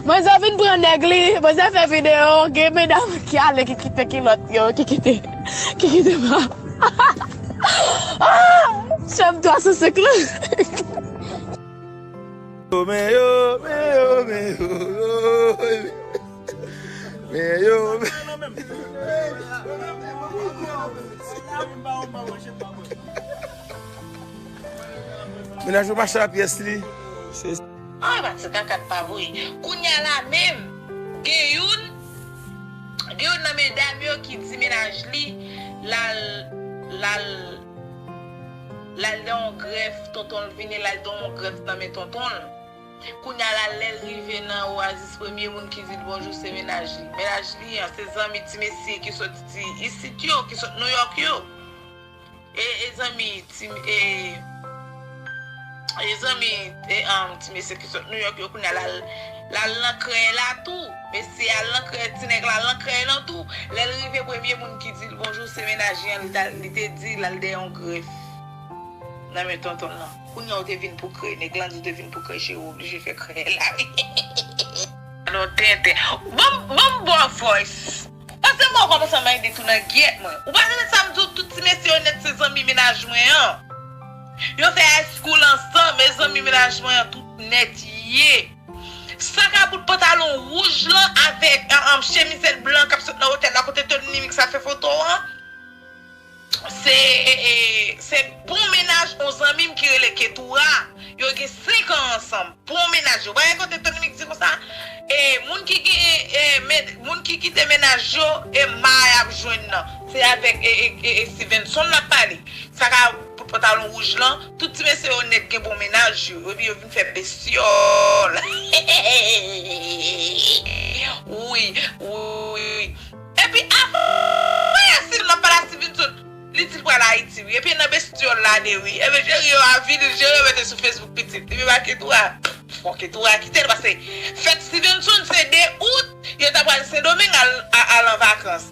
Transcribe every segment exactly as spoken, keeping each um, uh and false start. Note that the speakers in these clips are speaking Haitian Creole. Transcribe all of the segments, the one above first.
Manzè vin pran nèg li, manzè fè videyo, gen medam ki ale, ki kite kilòt yo, ki kite, ki kite pa. Ah! Chanm twa san senk lan. Men yo, men yo, men yo, men yo, men yo. Menaj ou mache a pyès li. Se An, pati kakat pa vre. Kounye a la menm, gen youn, gen youn nan medam yo ki di menaj li, l al, l al, l al nan yon grèf, tonton l vini, l al nan yon grèf nan men tonton l. Kounye a la, lè l rive nan Oasis, premye moun ki di l bonjou, se menaj li. Menaj li an, se zanmi ti mesye ki soti isit yo, ki sot Nouyòk yo. E, e zanmi, ti, e, e zanmi, e, um, ti mesye ki sot Nouyòk yo, kounye a l al, l al nan krèy la tou. Mesye al nan krèy, ti nèg la al nan krèy lan tou. Lè l rive, premye moun ki di l bonjou, se menaj li an, li ta, li te di l al dèyè yon grèf nan men tonton l lan. Kounye a ou te vin pou krèy, nèg lan di ou te vin pou krèy, cheri, ou oblije fè krèy la, wi. Non, tenten. Ban m, ban m ba w voice. Pase mwen kòmanse mande tou nan gyèt mwen. Ou pa tande sa m di w, tout ti mesye yo nèt se zanmi menaj mwen an. Yo fè high school ansanm, e zanmi menaj mwen an tout nèt ye. Sa ka bout pantalon wouj lan avèk, an, an, chemizèt blan k ap sot nan otèl la kote Tony Mix ap fè foto an. Se, e, e, se bon menaj yon zanmi m ki rele Ketura. Yo gen senk an ansanm. Bon menaj yo. Ou pa gen kote Tony Mix di konsa? E, moun ki gen, e, men, moun ki kite menaj yo, e, may ap jwenn nan. Se avèk, e, e, e, e Stevenson l ap pale. Sa ka bout pantalon wouj lan. Tout ti mesye yo nèt gen bon menaj yo. Epi yo vin fè bestyòl. Wi, wi. Epi apre, si l ap pale a Stevenson, li di l pral Ayiti, wi. Epi nan bestyòl la de, wi. Epi cheri yo avili l, cheri yo mete sou Facebook pitit. Epi ba Ketura, fò Ketura kite l, paske fèt Stevenson se de out, yo ta pral Sendomeng al, a, al an vakans.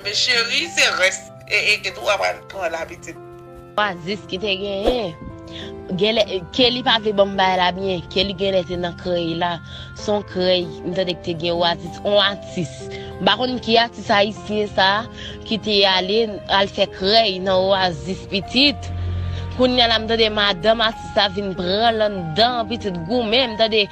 Men cheri, se rès, e, e Ketura pral pran la pitit. Oasis ki te genyen. Genlè, Kelly pa vle ban m bagay la byen. Kelly genlè te nan krèy la. Se yon krèy, m tande ki te gen Oasis, yon atis. M pa konn ki atis ayisyen sa a ki te ale, al fè krèy nan Oasis pitit. Kounye a la, m tande madanm atis la vin pran l anndan, pitit goumen, m tande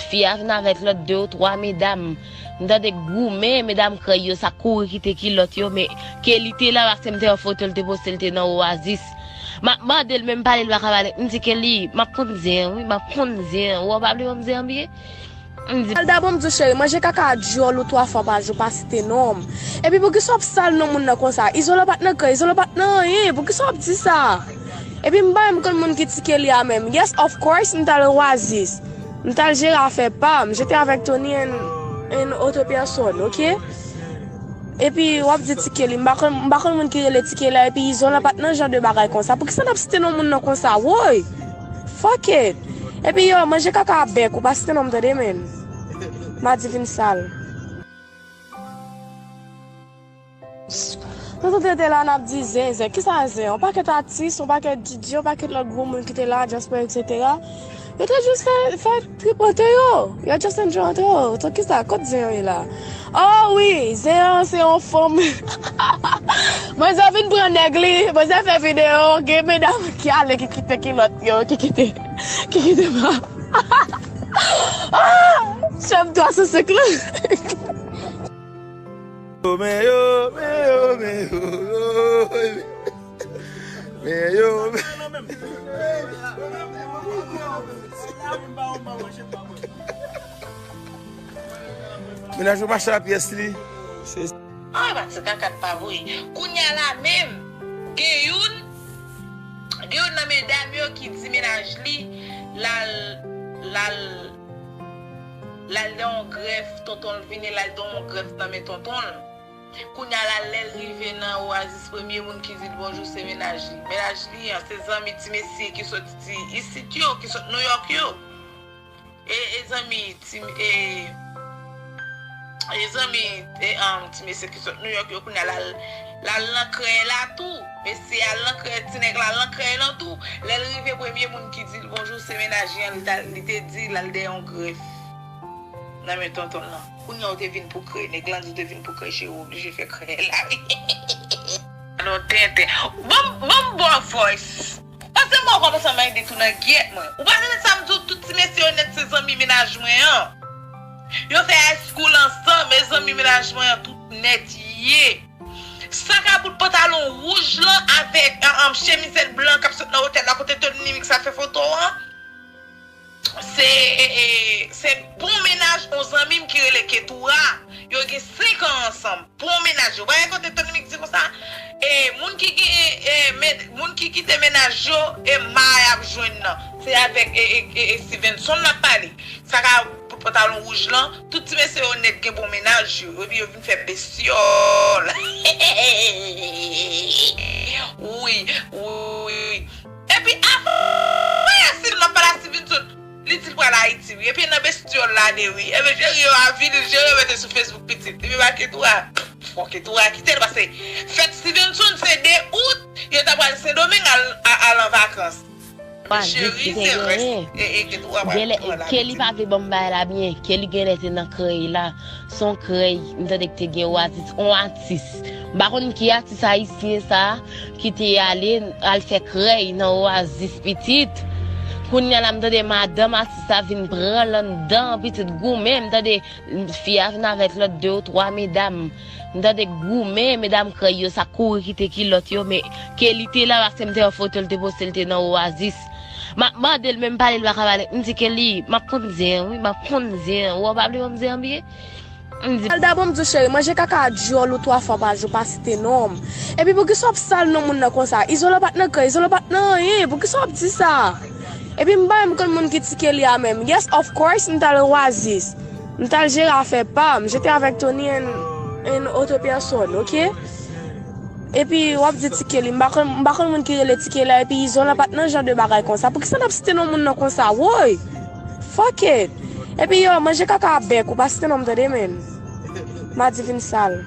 fi a vin avèk lòt de ou twa medam. M tande goumen, medam krèy yo sa kouri kite kilòt yo, men Kelly te la, paske m te wè foto l te poste, l te nan Oasis. M ap mande l, men m pale, l pa ka pale. M di, Kelly, m ap konn zen an, wi, m ap konn zen an. Ou pa vle ban m zen an byen? M di, al dabò, m di w, cheri, manje kaka dyòl ou twa fwa pa jou, pa site non m. Epi poukisa w ap sal non moun nan konsa? Izolan pa t nan krèy, Izolan pa t nan anyen. Poukisa w ap di sa? Epi m pa menm konn moun ki ti Kelly a menm. Yes, of course, m t al Oasis. M t al jere afè pa m. J'étais avec Tony and, and autre personne, ok? Epi w ap di ti Kelly, m pa konn, m pa konn moun ki rele ti Kelly la, epi Izolan pa t nan jan de bagay konsa. Poukisa n ap site non moun nan konsa? Woy! Fuck it! Epi yo, manje kaka bèk ou, pa site non m tande, men. Madi vin sal. Nou tout rete la, n ap di zen, zen. Kisa zen? Yon pakèt atis, yon pakèt DJ, yon pakèt lòt gwo moun ki te la, Jasper, et cetera. Yo te jis fè, fè trip antre yo. Yo just enjoy antre yo. So kisa? Kot zen an ye la? Oh wi, zen an se yon fanm. Manzè vin pran nèg li, manzè fè videyo, gen medam ki ale, ki kite kilòt yo, ki kite, ki kite pa. Ah! Chanm twa san senk lan. Men yo, men yo, men yo, men yo, men yo. Menaj ou mache a pyès li. Se An, pati kakat pa vre. Kounye a la menm, gen youn, gen youn nan medam yo ki di menaj li, l al, l al, l al nan yon grèf, tonton l vini, l al nan yon grèf nan men tonton l. Kounye a la, lè l rive nan Oasis, premye moun ki di l bonjou, se menaj li. Menaj li an, se zanmi ti mesye ki soti isit yo, ki sot Nouyòk yo. E, e zanmi, ti, e, e zanmi, e, um, ti mesye ki sot Nouyòk yo, kounye a l al, l al nan krèy la tou. Mesye al nan krèy, ti nèg la al nan krèy lan tou. Lè l rive, premye moun ki di l bonjou, se menaj li an, li ta, li te di l al dèyè yon grèf. nan men tonton l lan. Kounye a ou te vin pou krèy, nèg lan di ou te vin pou krèy, cheri, ou oblije fè krèy la wi. Non, tenten. Ban m, ban m ba w voice. Pase mwen kòmanse mande tou nan gyèt mwen. Ou pa tande sa m di w, tout ti mesye yo nèt se zanmi mennaj mwen an. Yo fè high school ansanm, e zanmi mennaj mwen an tout nèt ye. Sa ka bout pantalon wouj lan avèk, an, an, chemizèt blan k ap sot nan otèl la kote Tony Mix ap fè foto an. Se, e, e, se bon mennaj yon zanmi m ki rele Ketura. Yo gen senk an ansanm. Bon mennaj yo. Ou pa wè kote Tony Mix di konsa? E, moun ki gen, e, men, moun ki kite mennaj yo, e ma y ap jwenn nan. Se avèk, e, e, e, e Stevenson l ap pale. Sa ka bout pantalon wouj lan, tout ti mesye yo nèt gen bon mennaj yo. Epi yo vin fè bestyòl. Wi, wi. Epi apre Steven, m ap pale a Stevenson, li di l pral Ayiti wi. Epi nan bestyòl la de wi. Epi cheri yo a vini, cheri yo mete sou Facebook pitit. Epi ba Ketura, fò Ketura kite l pase fèt Stevenson se de out, yo ta pral Sendomeng al, a- al an vakans. Epi cheri se rès. E, e Ketura pral, Ketura la Kelly pa vle ban m bagay la byen. Kelly genlè te nan krèy la. Se yon krèy, m tande k te gen Oasis, yon atis. M pa konn ki atis ayisyen sa a ki te ale, al fè krèy nan Oasis pitit. Kounye a la, m tande madanm atis la vin pran l anndan, pitit goumen, m tande fi a vin avèk lòt de ou twa medam. M tande goumen, medam krèy yo sa kouri kite kilòt yo, men Kelly te la, paske m te wè foto l te poste, l te nan Oasis. M ap mande l, men m pale, l pa ka pale. M di Kelly, m ap konn zen an, wi, m ap konn zen an. Ou pa vle ban m zen an byen? M di. Al dabò m di w cheri, manje kaka dyòl ou twa fwa pa jou, pa site non m. Epi poukisa w ap sal non moun nan konsa? Izolan pa t nan kran, Izolan pa t nan anyen. Poukisa w ap di sa? Epi m pa menm konn moun ki ti Kelly a menm. Yes, of course, m t al Oasis. M t al jere afè pa m. J'étais avec Tony and, and autre personne, ok? Epi w ap di ti Kelly, m pa konn, m pa konn moun ki rele ti Kelly a, epi Izolan pa t nan jan de bagay konsa. Poukisa n ap site non moun nan konsa? Woy! Fuck it! Epi yo, manje kaka bèk ou pa site non m tande, menn. Madi vin sal.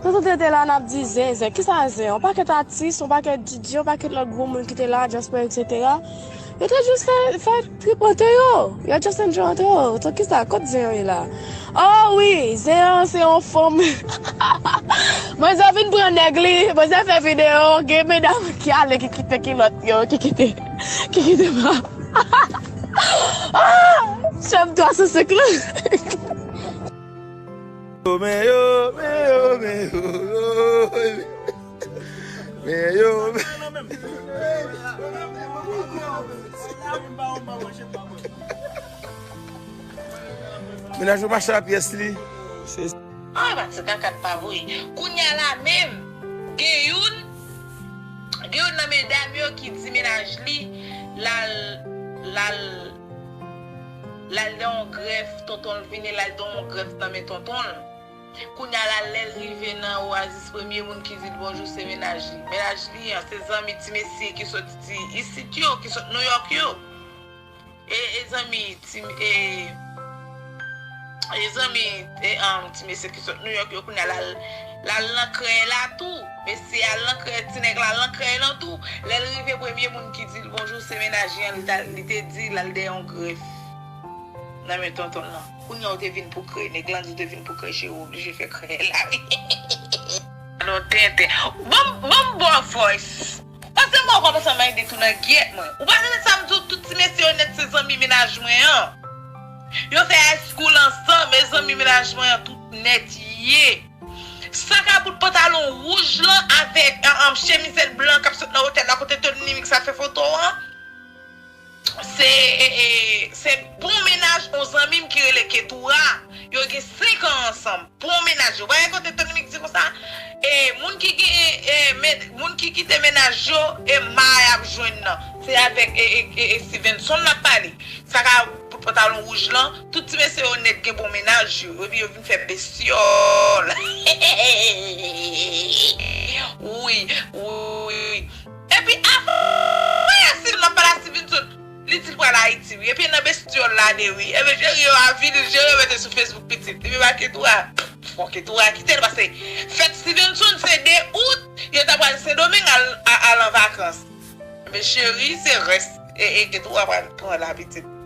Nou tout te la n ap di zen, zen. Kisa zen? Yon pakèt atis, yon pakèt DJ, yon pakèt lòt gwo moun ki te la, Jasper, et cetera. Yo te jis fè, fè trip antre yo. Yo just enjoy antre yo. So kisa? Kot zen yo ye la? Oh wi, zen an se yon fanm. Manzè vin pran nèg li, manzè fè videyo, gen medam ki ale ki kite kilòt yo, ki kite, ki kite pa. Ah! Chanm twa san senk lan. Men yo, men yo, men yo, men yo, men yo, men yo. Mennaj yo mache a pyès li. Se Ay, pati kaka pa vre. Kounye a la menm, gen youn, gen youn nan medam yo ki di mennaj li, l al, l al, l al nan yon grèf, tonton l vini, l al nan yon grèf nan men tonton l. Kounye a la, lè l rive nan Oasis, premye moun ki di l bonjou se mennaj li. Mennaj li an, se zanmi ti mesye ki soti isit yo, ki sot Nouyòk yo. E, e zanmi, ti, e, e zanmi, e, um, ti mesye ki sot Nouyòk yo, kounye a l al, l al nan krèy la tou. Mesye al nan krèy, ti nèg la al nan krèy lan tou. Lè l rive, premye moun ki di l bonjou, se mennaj li an, li ta, li te di l al dèyè yon grèf nan men tonton l lan. Kounye a ou te vin pou krèy, nèg lan di ou te vin pou krèy, cheri, ou oblije fè krèy la wi. Non, tenten. Ban m, ban m ba w voice. Pase mwen kòmanse mande tou nan gyèt mwen. Ou pa tande sa m di w, tout ti mesye yo nèt se zanmi mennaj mwen an. Yo fè high school ansanm, e zanmi mennaj mwen an tout nèt ye. Sa ka bout pantalon wouj lan avèk, an, an, chemizèt blan k ap sot nan otèl la kote Tony Mix ap fè foto an. Se, e, e, se bon mennaj yon zanmi m ki rele Ketura. Yo gen senk an ansanm. Bon mennaj yo. Ou pa wè kote Tony Mix di konsa? E, moun ki gen, e, men, moun ki kite mennaj yo, e ma y ap jwenn nan. Se avèk, e, e, e, e Stevenson l ap pale. Sa ka bout pantalon wouj lan, tout ti mesye yo nèt gen bon mennaj yo. Epi yo vin fè bestyòl. Wi, wi. Epi apre Steven, m ap pale a Stevenson, li di l pral Ayiti wi. Epi nan bestyòl la de wi. Epi cheri yo a vini, cheri yo mete sou Facebook pitit. Epi ba Ketura, fò Ketura kite l, paske fèt Stevenson se de out, yo ta pral Sendomeng al, a- al an vakans. Men cheri, se rès. E, e, e tou, w ap pran lapitit.